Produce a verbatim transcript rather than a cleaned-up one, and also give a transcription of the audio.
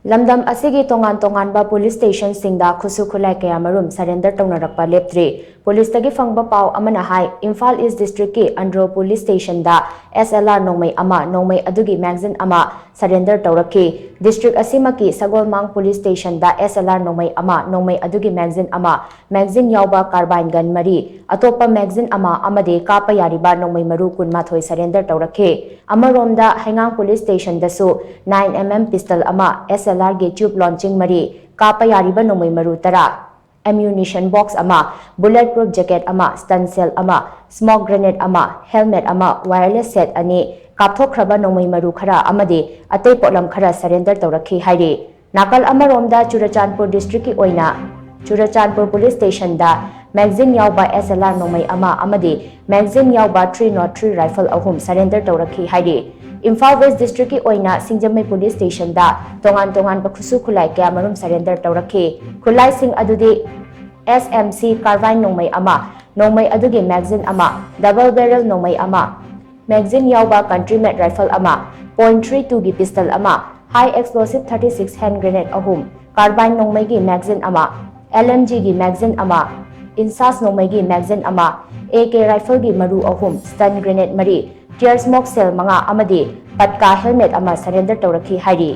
ꯂꯝꯗꯝ ꯑꯁꯤꯒꯤ ꯇꯣꯉꯥꯟ ꯇꯣꯉꯥꯟꯕ ꯄꯨꯂꯤꯁ ꯁ꯭ꯇꯦꯁꯟꯁꯤꯡꯗ ꯈꯨꯠꯁꯨ ꯈꯨꯠꯂꯥꯏ ꯀꯌꯥ ꯃꯔꯨꯝ ꯁꯔꯦꯟꯗꯔ ꯇꯧꯅꯔꯛꯄ ꯂꯦꯞꯇ꯭ꯔꯤ꯫ ꯄꯨꯂꯤꯁꯇꯒꯤ ꯐꯪꯕ ꯄꯥꯎ ꯑꯃꯅ ꯍꯥꯏ, ꯏꯝꯐꯥꯜ ꯏꯁ ꯗꯤꯁꯇ꯭ꯔꯤꯛꯀꯤ ꯑꯟꯗ꯭ꯔꯣ ꯄꯨꯂꯤꯁ ꯁ꯭ꯇꯦꯁꯟꯗ ꯑꯦꯁ ꯑꯦꯜ ꯑꯥꯔ ꯅꯣꯡꯃꯩ ꯑꯃ, ꯅꯣꯡꯃꯩ ꯑꯗꯨꯒꯤ ꯃꯦꯒꯥꯖꯤꯟ ꯑꯃ ꯁꯔꯦꯟꯗꯔ ꯇꯧꯔꯛꯈꯤ꯫ ꯗꯤꯁꯇ꯭ꯔꯤꯛ ꯑꯁꯤꯃꯛꯀꯤ ꯁꯒꯣꯜꯃꯥꯡ ꯄꯨꯂꯤꯁ ꯁ꯭ꯇꯦꯁꯟꯗ ꯑꯦꯁ ꯑꯦꯜ ꯑꯥꯔ ꯅꯣꯡꯃꯩ ꯑꯃ, ꯅꯣꯡꯃꯩ ꯑꯗꯨꯒꯤ ꯃꯦꯒꯥꯖꯤꯟ ꯑꯃ, ꯃꯦꯒꯥꯖꯤꯟ ꯌꯥꯎꯕ ꯀꯥꯔꯕꯥꯏꯟ ꯒꯟ ꯃꯔꯤ, ꯑꯇꯣꯞꯄ ꯃꯦꯒꯥꯖꯤꯟ ꯑꯃ ꯑꯃꯗꯤ ꯀꯥꯞꯄ ꯌꯥꯔꯤꯕ ꯅꯣꯡꯃꯩ ꯃꯔꯨ ꯀꯨꯟꯃꯥꯊꯣꯏ ꯁꯔꯦꯟꯗꯔ ꯇꯧꯔꯛꯈꯤ꯫ ꯑꯃꯔꯣꯝꯗ, ꯍꯩꯉꯥꯡ police ꯁ꯭ꯇꯦꯁꯟꯗꯁꯨ nine M M pistol ꯑꯃ, ꯑꯦꯁ ꯑꯦꯜ ꯑꯥꯔꯒꯤ ꯇ꯭ꯌꯨꯕ ꯂꯣꯟꯆꯤꯡ ꯃꯔꯤ, ꯀꯥꯞꯄ ꯌꯥꯔꯤꯕ ꯅꯣꯡꯃꯩ ꯃꯔꯨ ꯇꯔꯥ, ꯑꯦꯝꯌꯨꯅꯤꯁꯟ ꯕꯣꯛꯁ ꯑꯃ, ꯕꯨꯂꯦꯠ ꯄ꯭ꯔꯨꯐ ꯖꯦꯀꯦꯠ ꯑꯃ, ꯁ꯭ꯇꯟ ꯁꯦꯜ ꯑꯃ, ꯁ꯭ꯃꯣꯛ ꯒ꯭ꯔꯦꯅꯦꯗ ꯑꯃ, ꯍꯦꯜꯃꯦꯠ ꯑꯃ, ꯋꯥꯌꯔꯂꯦꯁ ꯁꯦꯠ ꯑꯅꯤ, ꯀꯥꯞꯊꯣꯛꯈ꯭ꯔꯕ ꯅꯣꯡꯃꯩ ꯃꯔꯨ ꯈꯔ ꯑꯃꯗꯤ ꯑꯇꯩ ꯄꯣꯠꯂꯝ ꯈꯔ ꯁꯔꯦꯟꯗꯔ ꯇꯧꯔꯛꯈꯤ ꯍꯥꯏꯔꯤ꯫ ꯅꯥꯀꯜ ꯑꯃꯔꯣꯝꯗ, ꯆꯨꯔꯆꯥꯟꯄꯨꯔ ꯗꯤꯁꯇ꯭ꯔꯤꯛꯀꯤ ꯑꯣꯏꯅ ꯆꯨꯔꯆꯥꯟꯄꯨꯔ ꯄꯨꯂꯤꯁ ꯁ꯭ꯇꯦꯁꯟꯗ ꯃꯦꯒꯥꯖꯤꯟ ꯌꯥꯎꯕ ꯑꯦꯁ ꯑꯦꯜ ꯑꯥꯔ ꯅꯣꯡꯃꯩ ꯑꯃ ꯑꯃꯗꯤ ꯃꯦꯒꯥꯖꯤꯟ ꯌꯥꯎꯕ ꯊ꯭ꯔꯤ ꯅꯣꯠ ꯊ꯭ꯔꯤ ꯔꯥꯏꯐꯜ ꯑꯍꯨꯝ ꯁꯔꯦꯟꯗꯔ ꯇꯧꯔꯛꯈꯤ ꯍꯥꯏꯔꯤ꯫ ꯏꯝꯐꯥꯜ ꯋꯦꯁ ꯗꯤꯁꯇ꯭ꯔꯤꯛꯀꯤ ꯑꯣꯏꯅ ꯁꯤꯡꯖꯃꯩ ꯄꯨꯂꯤꯁ ꯁ꯭ꯇꯦꯁꯟꯗ ꯇꯣꯉꯥꯟ ꯇꯣꯉꯥꯟꯕ ꯈꯨꯠꯁꯨ ꯈꯨꯠꯂꯥꯏ ꯀꯌꯥ ꯃꯔꯨꯝ ꯁꯔꯦꯟꯗꯔ ꯇꯧꯔꯛꯈꯤ꯫ ꯈꯨꯠꯂꯥꯏꯁꯤꯡ ꯑꯗꯨꯗꯤ ꯑꯦꯁ ꯑꯦꯝ ꯁꯤ ꯀꯥꯔꯕꯥꯏꯟ ꯅꯣꯡꯃꯩ ꯑꯃ, ꯅꯣꯡꯃꯩ ꯑꯗꯨꯒꯤ ꯃꯦꯒꯥꯖꯤꯟ ꯑꯃ, ꯗꯕꯜ ꯕꯦꯔꯦꯜ ꯅꯣꯡꯃꯩ ꯑꯃ, ꯃꯦꯒꯥꯖꯤꯟ ꯌꯥꯎꯕ ꯀꯟꯇ꯭ꯔꯤ ꯃꯦꯗ ꯔꯥꯏꯐꯜ ꯑꯃ, ꯄꯣꯏꯟꯠ ꯊ꯭ꯔꯤ ꯇꯨꯒꯤ ꯄꯤꯁꯇꯜ ꯑꯃ, ꯍꯥꯏ ꯑꯦꯛꯁꯄ꯭ꯂꯣꯁꯤꯚ ꯊꯥꯔꯇꯤ ꯁꯤꯛꯁ ꯍꯦꯟꯗ ꯒ꯭ꯔꯦꯅꯦꯗ ꯑꯍꯨꯝ, ꯀꯥꯔꯕꯥꯏꯟ ꯅꯣꯡꯃꯩꯒꯤ ꯃꯦꯒꯥꯖꯤꯟ ꯑꯃ, ꯑꯦꯜ ꯑꯦꯝ ꯖꯤꯒꯤ ꯃꯦꯒꯥꯖꯤꯟ ꯑꯃ, ꯏꯟꯁꯥꯁ ꯅꯣꯡꯃꯩꯒꯤ ꯃꯦꯒꯥꯖꯤꯟ ꯑꯃ, ꯑꯦ ꯀꯦ ꯔꯥꯏꯐꯜꯒꯤ ꯃꯔꯨ ꯑꯍꯨꯝ, ꯁ꯭ꯇꯟ ꯒ꯭ꯔꯦꯅꯦꯗ ꯃꯔꯤ, ꯇꯤꯌꯔ ꯁ꯭ꯃꯣꯛ ꯁꯦꯜ ꯃꯉꯥ ꯑꯃꯗꯤ ꯄꯠꯀꯥ ꯍꯦꯜꯃꯦꯠ ꯑꯃ ꯁꯔꯦꯟꯗꯔ ꯇꯧꯔꯛꯈꯤ ꯍꯥꯏꯔꯤ꯫